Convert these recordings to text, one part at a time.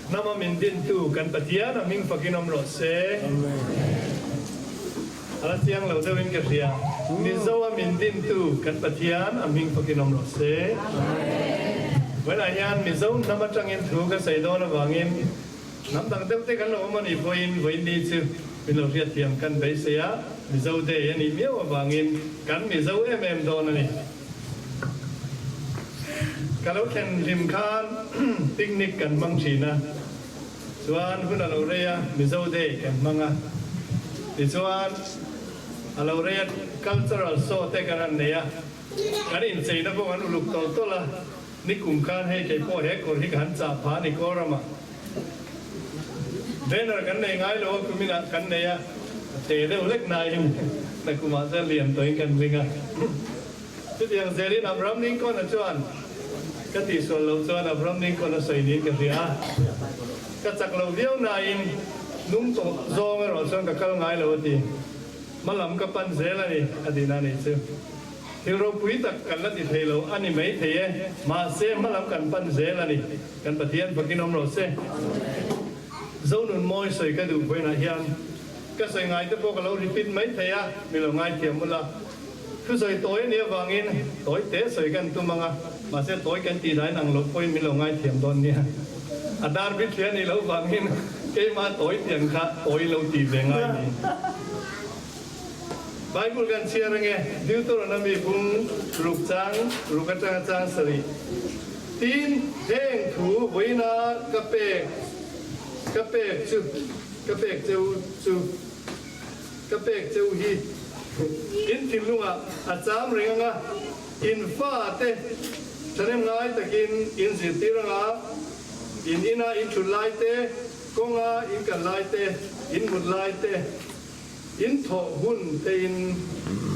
Hnama min dintu kan Pathian a hming fakin awm rawh se. A la chiang lo deuhin ka hria. Mizo a min dintu kan Pathian a hming fakin awm rawh se. Vawiinah hian Mizo hnam atangin thu ka sawi dawn avangin hnam dang deuh te kan lo awm a nih pawhin vawiin ni chu min lo hriatthiam kan beisei a, Mizo Day a nih miau avangin kan Mizo em em dawn a ni. Ka lo thlen hlim khan picnic kan hmang thin a, chuan hun a lo rei a, Mizo Day kan hmang a, tichuan a lo rei a cultural show te kan han nei a, kan incheina pawh kan uluk tawlh tawlh a, nikum khan hei kei pawh he kawr hi ka han chah phah a ni Kawlramah. Banner kan nei ngai lo a, kuminah kan nei a, a te deuh hlek nain nakumah chuan lian tawhin kan ring a. Chutiang zelin Abraham Lincoln-a chuan, Ka tihsual loh chuan Abraham Lincoln-a sawi niin ka hria a, ka chak lo viau nain nung tawh zawng erawh chuan ka kal ngai lo a ti. Hma lam ka pan zel a ni, a tihna a nih chu. Thil ropui tak kan la ti thei lo a ni mai thei e, mahse hma lam kan pan zel a ni. Kan Pathian fakin awm rawh se. Zonunmawi sawi ka duh vawiinah hian ka sawi ngai te pawh ka lo repeat mai thei a, mi lo ngaithiam ula. Thusawi tawi a nih avangin tawi te sawi kan tum ang a, mahse tawi kan tih dahin ang loh pawhin min lo ngaithiam dawn nia. A dar bit thli a nih loh vangin keimah tawi tiang kha tawi lo tih ve ngai ni. Bible kan chhiar ange, Deuteronomy bung ruk chang ruk atanga chang sarih. Tin, heng thu vawiina ka pek ka pek chu ka pek cheu chu. Ka pek che u hi in thinlungah a cham reng anga, in fate thahnem ngai takin in zirtir anga, in ina in thut lai te, kawnga in kal lai te, in mut lai te, in thawh hun te in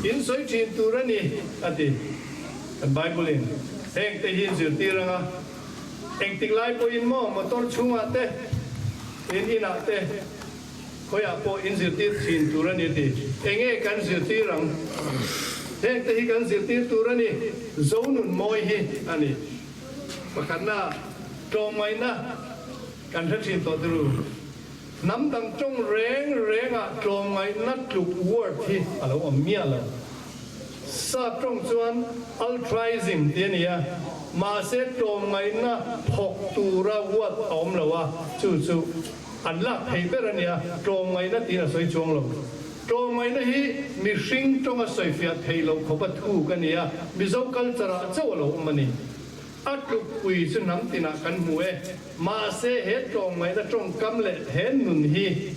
in sawi thin tur a ni, a ti. Kan Bible in heng te hi in zirtir anga, engtik lai pawhin maw motor chhungah te, in inah te, Khawiah pawh in zirtir thin tur a ni ti. Enge kan zirtir ang? Heng te hi kan zirtir tur a ni. Zonun mawi hi a ni. Pakhatna, tlawmngaihna kan hre thin tawh turu. Hnam dang tawng reng rengah tlawmngaihna tluk word hi a lo awm miah lo. Sap tawng chuan altruism tih a ni a, mahse tlawmngaihna thawk tura word a awm lo a, chu chu An lak theih ber a nia, tlawmngaihna tiin a sawi chuang lo. Tlawmngaihna hi mihring tawnga sawifiah theih loh khawpa thuk a ni a, Mizo culture ah chauh a lo awm a ni. A tlukpui chu hnam tinah kan hmu e. Mahse he tlawmngaihna tawngkam leh he nun hi,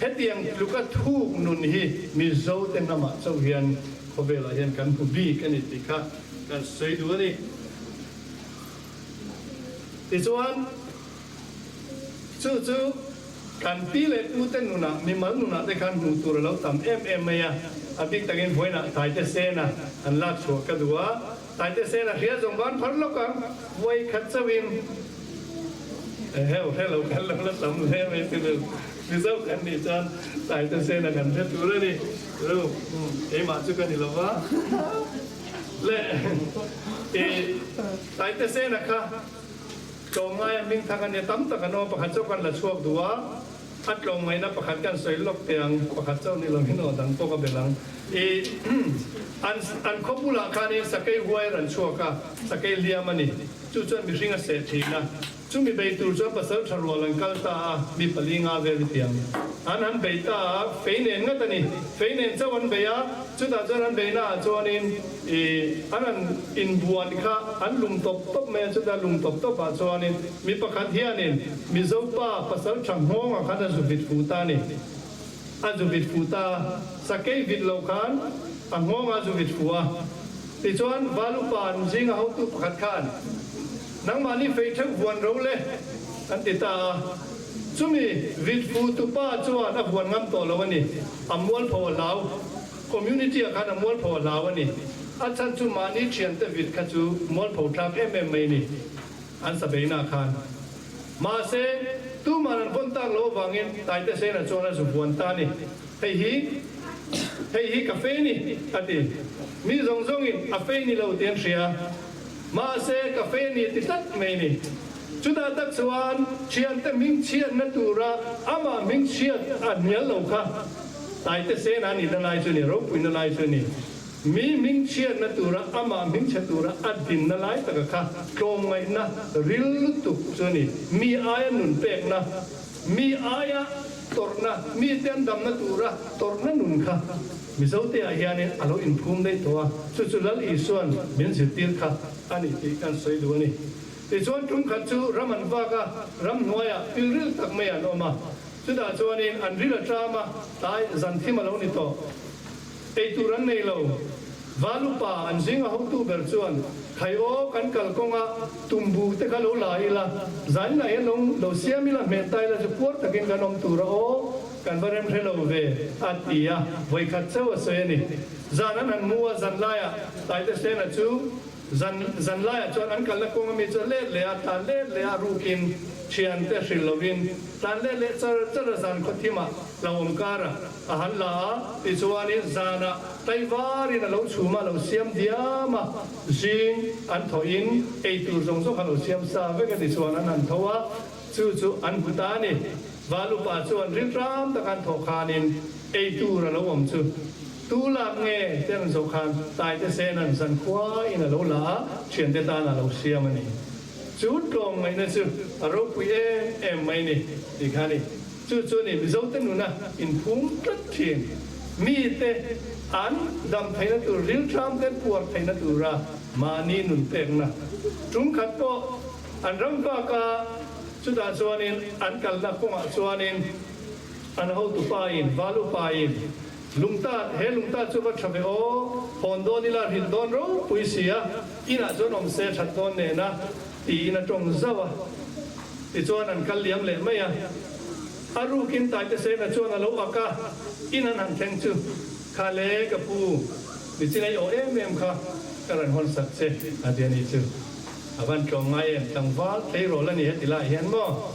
hetiang tluka thuk nun hi Mizo te hnamah chauh hian khawvelah hian kan hmu bik a ni tih kha kan sawi duh a ni. Tichuan. Chu chu kan pi leh pu te nunah, mimal nunah te khan hmuh tur a lo tam em em mai a. A bik takin vawiinah Taite Sena an lak chhuah ka duh a. Taite Sena hria zawng van phar lawk ang, vawi khat chauhin eheu hre lo kan lo la tam hle mai chu nu. Mizo kan nih chuan Taite Sena kan hre tur a ni. Ru, keimah chu ka ni lo va. Le, i Taite Sena kha. Tlawmngaia hming thang a nia tam tak an awm a, pakhat chauh kan la chhuak duh a, a tlawmngaihna pakhat kan sawi lawk teh ang, pakhat chauh ni lovin aw dang pawh ka belh ang. I an an khaw bulah khanin sakei huai a rawn chhuak a, sakei liam a ni, chu chuan mihring a seh thin a, chumi bei tur chuan pasal tha rual an kal ta a, mi pali nga vel i ti ang. An han bei ta a, fei nen ngat a ni, fei nen chauh an bei a, chutah chuan an beihna ah chuanin I an han inbuan kha an lum tawp tawp mai a, chuta lum tawp tawp ah chuanin mi pakhat hianin Mizo pa pasal tha nghawngah khan a zu vit fuh ta a ni. A zu vit fuh ta a, sakei vit loh khan a nghawngah a zu vit fuh a. Tichuan Valupa an zinga hotu pakhat khan, Nangmahni fei theuh vuan ro le, an ti ta a. Chumi vit fuh tupa chuan a vuan ngam tawh lo a ni, a mualpho a hlau. Community ah khan a mualpho a hlau a ni. A chhan chu mahni thiante vit kha chu mualpho thlak em em mai a ni, an sabeina khan. Mahse, tuman an vawn tak loh avangin Taite Sena chuan a zu vuan ta a ni. Hei hi, hei hi ka fei ni, a ti. Mi zawng zawngin a fei ni lo tih an hria. Mahse, ka fei a ni ti tlat mai a ni. Chutah tak chuan thiante hming chhiatna tura amah hming chhiat a hnial lo kha Taite Sena nihna lai chu a ni, ropuina lai chu a ni. Mi hming chhiatna tura amah hming chhe tura a dinna lai taka kha tlawmngaihna ril lutuk chu a ni. Mi aia nun pekna, mi aia tawrhna, mite an damna tura tawrhna nun kha Mizote ah hianin a lo inphum daih tawh a, chu chu Lal Isua'n min zirtir kha a ni tih kan sawi duh a ni. Tichuan tum khat chu ram an vak a, ramhnuaiah pilril tak mai an awm a, chutah chuanin an ril a ṭam a, tlai zan thim a lo ni tawh. Ei tur an nei lo. Val upa an zinga hotu ber chuan, Khai aw, kan kal kawnga tumbu te kha lo la ila, zaninah hian lo lo siam ila, hmeh ta ila chu puar takin kan awm tur a aw, kan va rem hre lo ve, a ti a, vawikhat chauh a sawi a ni. Zan an han mu a, zan laiah Taite Sena chu Zan zan laiah chuan an kalna kawng ami chu a let leh a, tlan let leh a rukin thiante hrilh lovin tlan let leh char char a zan khawthimah hlauhawm karah a han la a, tichuanin zanah tlaivarin a lo chhum a, a lo siam diam a, zing an thawhin ei tur zawng zawng kha a lo siam sa vek a, tichuan an han tho a, chu chu an hmu ta a ni. Val upa chuan rilram taka an thawh khanin ei tur a lo awm chu. Tu lak nge te an zawh khan Taite Senan zankhua in a lo la a, thiante tan a lo siam a ni. Chu tlawm ngaihna chu a ropui em em mai ni tih kha a ni. Chu chu a ni Mizote nuna inphum tlat thin. Mite an dam theihna tur, rilṭam te an puar theihna tura mahni nun pekna tum khat pawh an ram bak a, chutah chuanin an kalna kawngah chuanin an hotupain, valupain, Lungtat, he lungtat chu va tha ve aw, hawn dawn ila rilh dawn ropui si a, inah chuan awm se that dawn nena tiin a tawng zauh a. Tichuan an kal liam leh mai a. A rukin Taite Sena chuan a lo ak a, in an han thleng chu, Kha le ka pu, nichin ei awh em em kha ka rawn hawn sak che a ti a nih chu. A van tlawm ngai em, tlangval tleirawl a ni heti lai hian maw?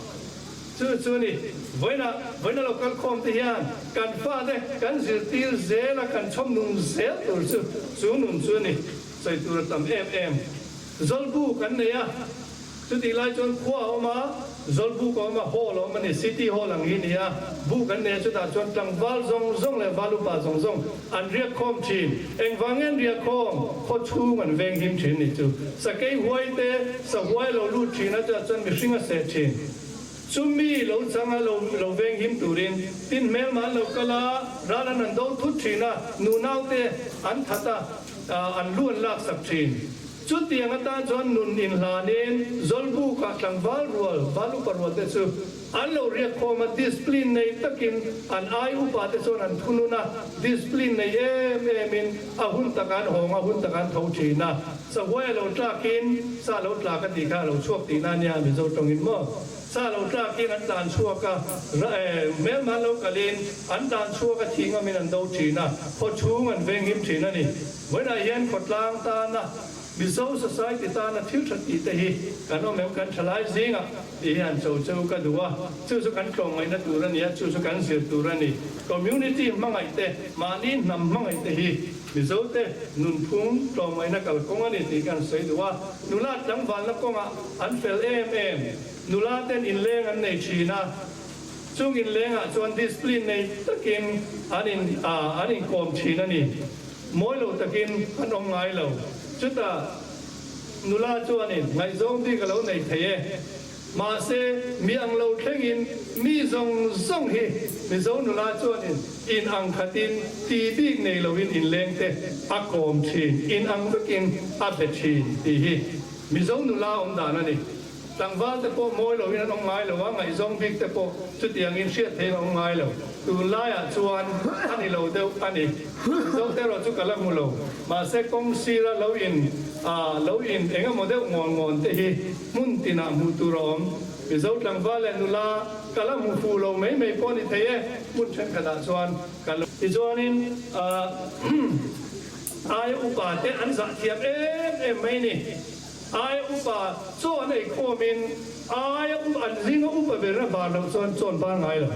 Chu chu ni, vawiina vawiina lo kal khawm te hian kan fate kan zirtir zel a, kan chhawm nun zel tur chu chu nun chu ni, sawi tur a tam em em. Zawlbuk an nei a, chutih lai chuan khua a awm a, Zawlbuk a awm a, hall a awm a ni, City Hall ang hi ni a, buk an nei a, chutah chuan tlangval zawng zawng leh val upa zawng zawng an riak khawm thin. Engvang nge an riak khawm? Khaw chhung an veng him thin ni chu. Sakei huai te, sahuai lo lut thin a, chutah chuan mihring a seh thin. Chumi lo changa lo lo veng him turin tin hmelma an lo kal a, ral an han do thut thin a, nunaute an that a, an lu an laksak thin. Chutiang atan chuan nun inhlanin Zawlbukah tlangval rual, val upa rual te chu an lo riak khawm a, discipline nei takin an ai upa te chuan an thunun a, discipline nei em emin a hun takah an hawng a, hun takah an tho thin a. Sahuai a lo tlakin sa lo tla ka tih kha a lo chhuak tihna a nia Mizo tawngin maw? Sa lo tlakin an tlan chhuak a, hmelma an lo kalin an tlan chhuak a thih ngamin an do thin a, khaw chhung an veng him thin a ni. Vawiinah hian khawtlang tana Mizo society tana thil tha tih te hi kan awm em kan thalai zingah tih hi han cho cheu ka duh a, chu chu kan tlawmngaihna tur a ni a, chu chu kan zir tur a ni. Community hmangaih te, mahni hnam hmangaih te hi Mizote nunphung tlawmngaihna kalkawng a ni tih kan sawi duh a, nula tlangvalna kawngah an fel em em. Nula ten inleng an nei thin a, chung inlengah chuan discipline nei takin an in an inkawm thin a ni. Mawi lo takin an awm ngai lo. Chutah nula chuanin ngaihzawng bik a lo nei thei e. Mahse, mi ang lo thlengin mi zawng zawng hi Mizo nula chuanin in ang khatin ti bik nei loin inleng te a kawm thin, in ang vekin a be thin tih hi Mizo nula awm dan a ni. Tlangval te pawh mawi loin an awm ngai lo a, ngaihzawng bik te pawh chutiangin hriat theihin a awm ngai lo. Tunlaiah chuan a ni lo deuh a ni. Mizo te erawh chu ka la hmu lo. Mahse, kawng sira lo in lo in eng emaw deuh ngawn ngawn te hi Hmun tinah hmuh tur a awm. Mizo tlangval leh nula ka la hmu fuh lo mai mai pawh ni thei e, hmun thenkhatah chuan ka lo. Tichuanin aia upa te an zah thiam em em mai ni. Aia upa chaw an ei khawmin aia an zinga upa ber a bar loh chuan chaw an bar ngai lo.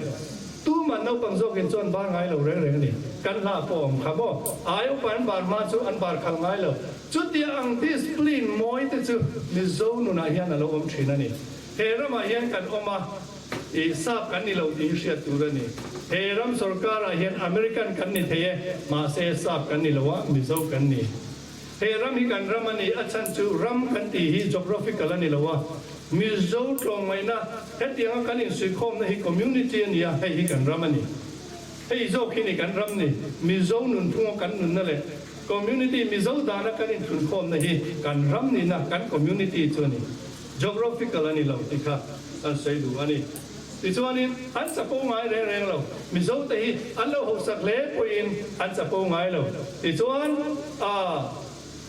Tuman naupang zawkin chuan bar ngai lo reng reng a ni. Kan hla pawh awm kha maw? Ai upa an bar hma chu an bar khal ngai lo. Chutia ang discipline mawi te chu Mizo nunah hian a lo awm thin a ni. He ramah hian kan awm a, i sap kan ni lo tih hi hriat tur a ni. He ram sorkarah hian American kan ni thei e, mahse sap kan ni lo a, Mizo kan ni. He ram hi kan ram a ni, a chhan chu ram kan tih hi geographical a ni lo a, Mizo tlawmngaihna hetianga kan insuihkhawmna hi community a ni a, hei hi kan ram a ni. Hei zawk hi ni kan ram ni, Mizo nunphunga kan nunna leh community Mizo dana kan inthlunkhawmna hi kan ram nihna, kan community chu a ni. Geographical a ni lo tih kha kan sawi duh a ni. Tichuanin an chapo ngai reng reng lo. Mizo te hi an lo hausak hle pawhin an chapo ngai lo. Tichuan a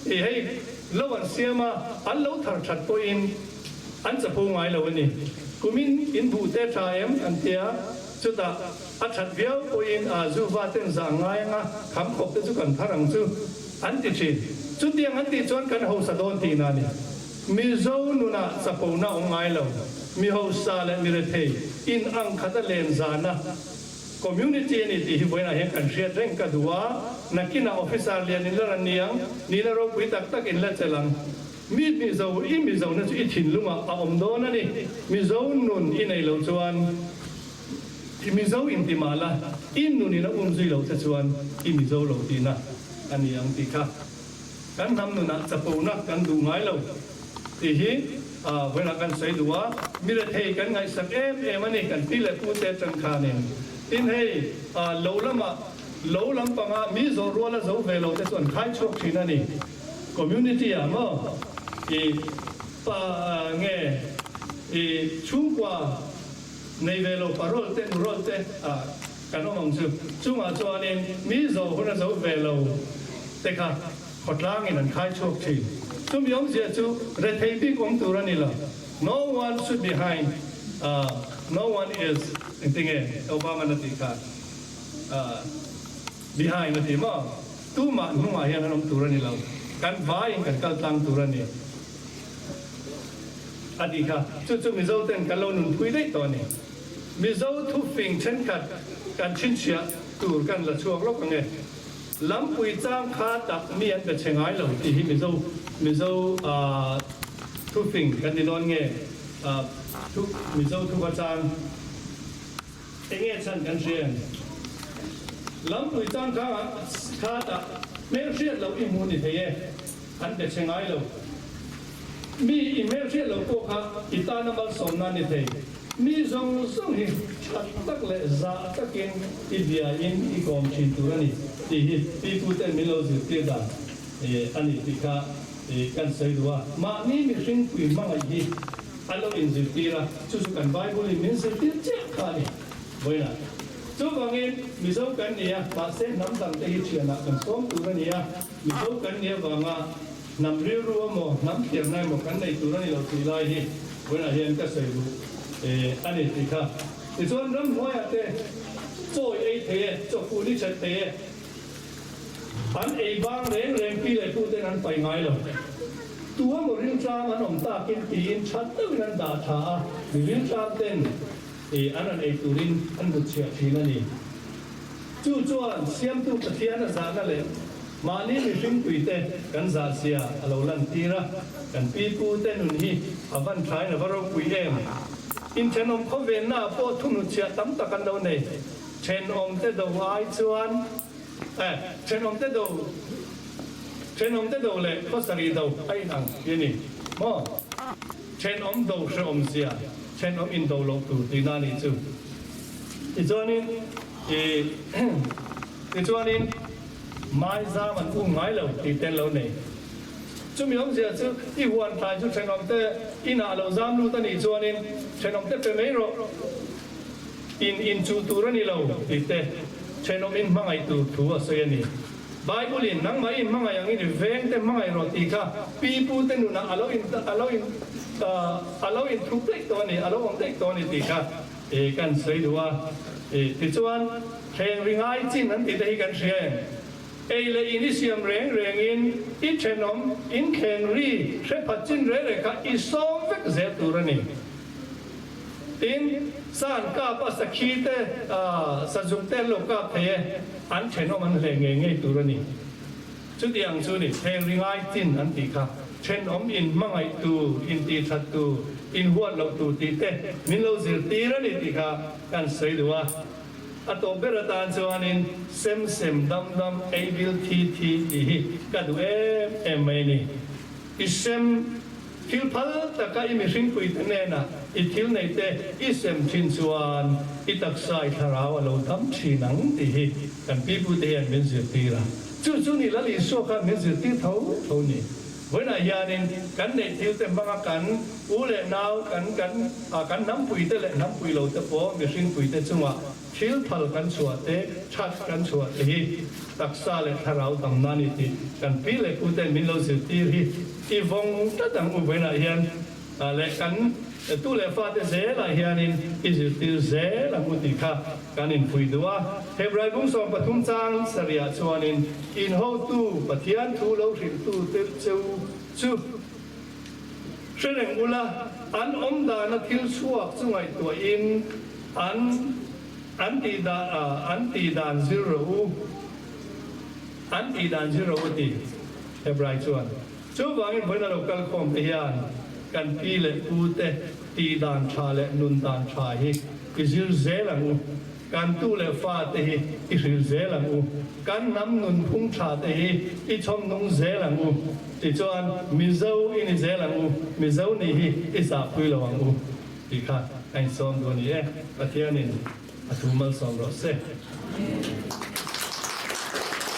i hei lo an siam a, an lo thar that pawhin an chapo ngai lo a ni. Kumin in buh te tha em an tia, chutah a that viau pawhin a zu va ten zah ngai anga kham khawp te chu kan thar ang chu an ti thin. Chutiang an tih chuan kan hausa dawn tihna a ni. Mizo nunah chapona awm ngai lo, mi hausa leh mi rethei in ang khat a len zana community a ni tih hi vawiinah hian kan hriat reng ka duh a, nakinah officer lian in la ran ni ang, nihna ropui tak tak in la chelh ang. Mi Mizo i Mizona chu i thinlungah a awm dawn a ni, Mizo nun i nei loh chuan i Mizo inti mah la, i nun in a umzui loh che chuan i Mizo lo tihna a ni ang tih kha. Kan hnam nunah chapona kan duh ngai lo tih hi vawiinah kan sawi duh a, mi rethei kan ngaihsak em em a ni kan pi leh pu te atang khanin. Tin hei lo lamah lo lampanga mi zawh ruala zo ve lo te chu an khai chhuak thin a ni. Community ah maw i pa nge i chhungkua nei ve lo parol te nurol te ah Kan awm ang chu. Chungah chuanin mi zo hun a zo ve lo te kha khawtlangin an khai chhuak thin. Chumi awmzia chu rethei bik awm tur a ni lo. No one should behind, no one is engtinge Obama na tih kha behind a ti maw? Tumah hnungah hian an awm tur a ni lo. Kan vaiin kan kal tlang tur a ni a tih kha. Chu chu Mizo ten kan lo nunpui daih tawh a ni. Mizo thufing thenkhat kan chhinchhiah tur kan la chhuak lawk ang e. Lampui chang kha tak mi an be chhe ngai lo tih hi Mizo Mizo thufing kan ni dawn nge thu Mizo thuva chang enge chhan kan hria em? Lampui chang kha kha tak hmelhriat loh i hmuh ni thei e, an be chhe ngai lo. Mi i hmelhriat loh pawh kha i tana malsawmna a ni thei. Mi zawng zawng hi that tak leh zah takin i biain i kawm thin tur a ni tih hi piputen min lo zirtir dan a ni tih kha kan sawi duh a. Mahni mihringpui hmangaih hi a lo inzirtir a, chu chu kan Bible-in min zirtir chiah kha a ni. Vawiinah chuvangin Mizo kan ni a, mahse hnam dangte hi thianah kan sawm tur a ni a, Mizo kan nih avanga Hnam rilru emaw, hnam thiamna emaw kan nei tur a ni lo tih lai hi vawiinah hian ka sawi duh a ni tih kha. Tichuan ramhnuaiah te chawi ei thei e, chawkhu ni chet thei e, an ei bang reng reng pi leh pu ten an pai ngai lo. Tu emaw riltlam an awm takin tiin that deuhin an dah tha a, mi riltlam ten an rawn ei turin an hmutchhiah thin a ni. Chu chuan Siamtu Pathian a zahna leh mahni mihringpuite kan zah zia a lo lantir a, kan pi pute nun hi a van thain a va ropui em! Inthenawm khawvennaah pawh thuhnutchhiah tam tak an lo nei. Thenawmte do ai chuan eh thenawmte do thenawmte do leh khawsarih do a inang hi a ni maw? Thenawm do hrehawm zia, thenawm indo loh tur tihna a nih chu. Tichuanin i tichuanin mai zam an um ngai lo tih te an lo nei. Chumi awmzia chu i huan thlai chu thenawmte inah a lo zam lut a nih chuanin thenawmte pe mai rawh, in inchuh tur a ni lo tih te thenawm in hmangaih tur thu a sawi a ni. Bible in nangmah i hmangaih angin i veng te hmangaih rawh tih kha pi pu te nunah a lo in a lo in a lo in thup daih tawh a ni, a lo awm daih tawh a ni tih kha kan sawi duh a. Tichuan thleng ri ngai chin an tih te hi kan hria em? Ei leh in i siam reng reng in i thenawm in thleng ri hre phat chin reng reng kha i sawm vek zel tur a ni. Tin, sa an kap a, sakhi te, sazuk te an lo kap thei e, an thenawm an hleh ngei ngei tur a ni. Chutiang chu ni, thleng ri ngai chin an tih kha. Thenawm in hmangaih tu, in tih that tu, in huat loh tu tih te min lo zirtir a ni tih kha kan sawi duh a. A tawp ber atan chuanin sem sem dam dam ei bil thi thi tih hi ka duh em em mai a ni. I sem thil phal taka i mihringpui te hnenah i thil neih te i sem thin chuan i taksa i thlarau a lo dam thin ang tih hi kan pipu te hian min zirtir a. Chu chu ni Lal Isua khan min zirtir tho tho ni. Vawiinah hianin kan neih thil te hmanga kan u leh nau kan kan kan hnampui te leh hnampui lo te pawh mihringpui te chungah thil phal kan chhuah te, that kan chhuah te hi taksa leh thlarau damna a ni tih kan pi leh pu ten min lo zirtir hi i vawng tlat ang u. Vawiinah hian leh kan tu leh fate zelah hianin i zirtir zel ang u tih kha kan inpui duh a. Hebrai bung 13 chang sarihah chuanin in hotu Pathian thu lo hrilhtu te cheu chu hre reng ula, an awm dana thil chhuak chu ngaihtuahin an an tih dan an tih dan zir rawh u, an tih dan zir rawh u ti Hebrai chuan. Chuvangin vawiin a lo kal khawm te hian kan pi leh pu te tih dan tha leh nun dan tha hi i zir zel ang u. Kan tu leh fa te hi i hril zel ang u. Kan hnam nunphung tha te hi i chhawm nung zel ang u. Tichuan Mizo i ni zel ang u, Mizo nih hi i zahpui lo ang u tih kha a insawm duh a ni e. Pathianin a thu malsawm rawh se.